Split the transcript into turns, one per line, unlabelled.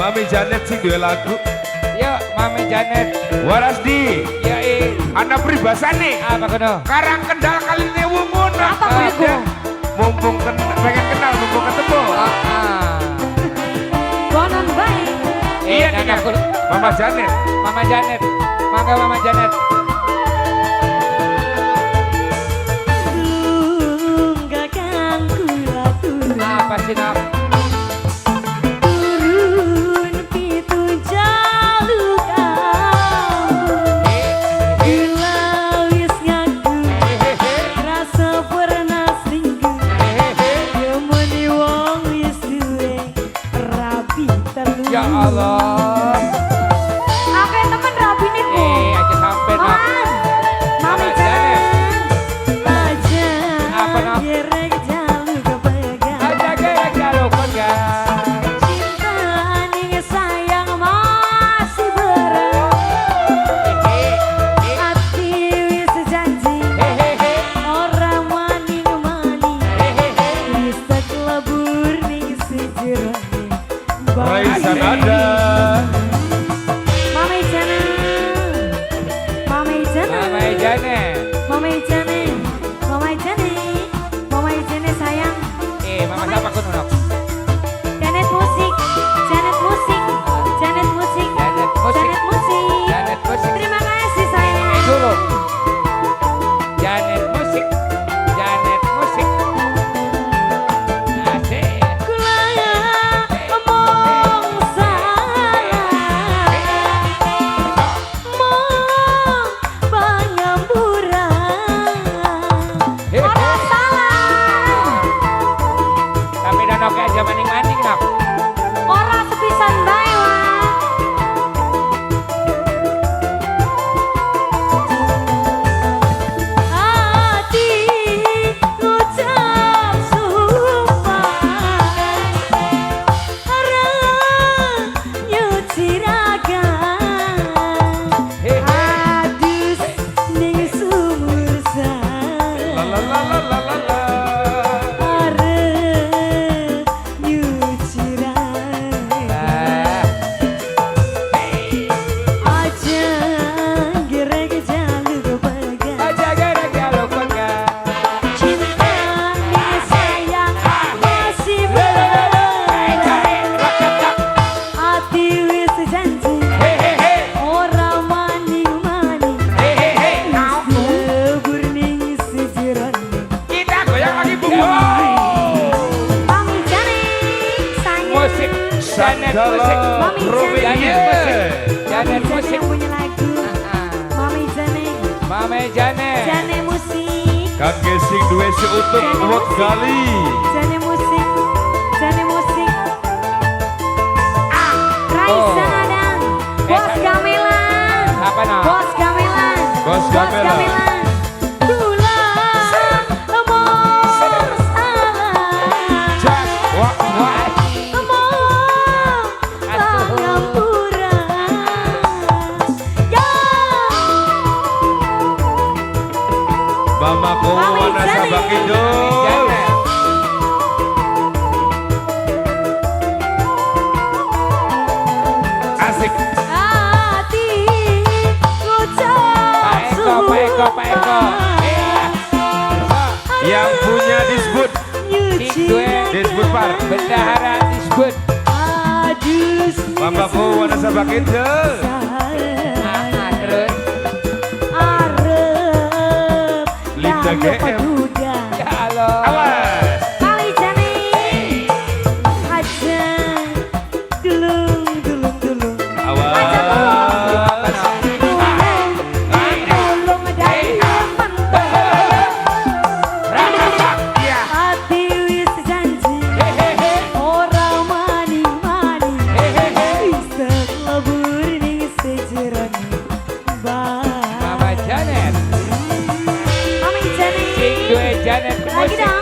Mami Janet sing duwe lagu.
Yuk, Mami Janet.
Waras di.
Ya
Ana pribasane.
Apa kono?
Karang Kendal kaline wungun.
Apa kuwi?
Mumpung pengen kenal, mumpung ketemu.
Konon bae.
Iya nih kan. Mama Janet.
Mama Janet. Mangga Mama Janet. Apa sih nak?
Turun pitu jaluk ampun. Bila wis ngaku rasa pernah selingkuh. Ya muni wong wis duwe rabi telu.
Ya Allah.
Akeh temen rabi niku.
Aja sampai nak.
Mami
Mama
Janet. Aja.
Apa, Nak?
Gerek jaluk pegang.
Aja gerek jaluk pegang.
Cinta ning sayang masih berat. Ati wis janji ora maning-maning. Wis terlebur ning sejerone.
Raisa Nada.
Mami Janet. Mami Janet.
Mama Janet.
Mami Janet. Mami Janet. Mami Janet sayang.
Mama siapa kono nak?
Janet musik. Janet musik. Janet musik.
Janet musik.
Janet musik.
Janet musik.
Terima kasih sayang.
Dulu. Janet musik. Janet musik. Asik.
Kula omong salah. Mong pangampura. Ora salah.
Tapi dan oke aja maning-maning nak.
Ora sepisan bae wah. Ati ngucap sumpah ora nyuci raga. Adus ning sumur
La la la la la la la.
Arep nyuci raga. Aja gerek jaluk pegang.
Aja gerek jaluk pegang.
Cinta ning sayang masih berat. Ati wis janji ora maning-maning. Wis lebur ning sejerone.
Kita goyang lagi Bu.
Mami Janet sayang.
Musik. Janet musik.
Mami
Ruby.
Janet.
Janet musik. Janet
Mami Janet
musik.
yang punya lagu. Mami Janet.
Mama Janet.
Janet musik.
Kangge sing duwe seutup wot gali.
Janet musik. Janet musik. Raisa Nadang. Bos Gamelan.
Apa nak?
Bos Gamelan.
Bos Gamelan.
Kula omong salah.
Jas wah wah.
Omong pangampura. Ya.
Mama
Mami
Wana
Janet.
Sabak Kidul.
Janet.
Asik.
Ati ngucap
Pak Eko, Pak Eko, Pak Eko.
Yang punya disebut
Nyuci
Disebut par.
Bendahara disebut.
Adus
Mama Wana Sabak Kidul.
Terus.
Arep
Linda GM.
Ya Allah.
Awas.
Mami Janet. Aja dulung dulung dulung.
Awas.
Tulung tulung dari pentel.
Iya.
Ati wis janji ora maning-maning. Wis terlebur ning sejerone.
Mama Janet.
Mami Janet.
Sing duwe Janet
Lagi
musik.
dong.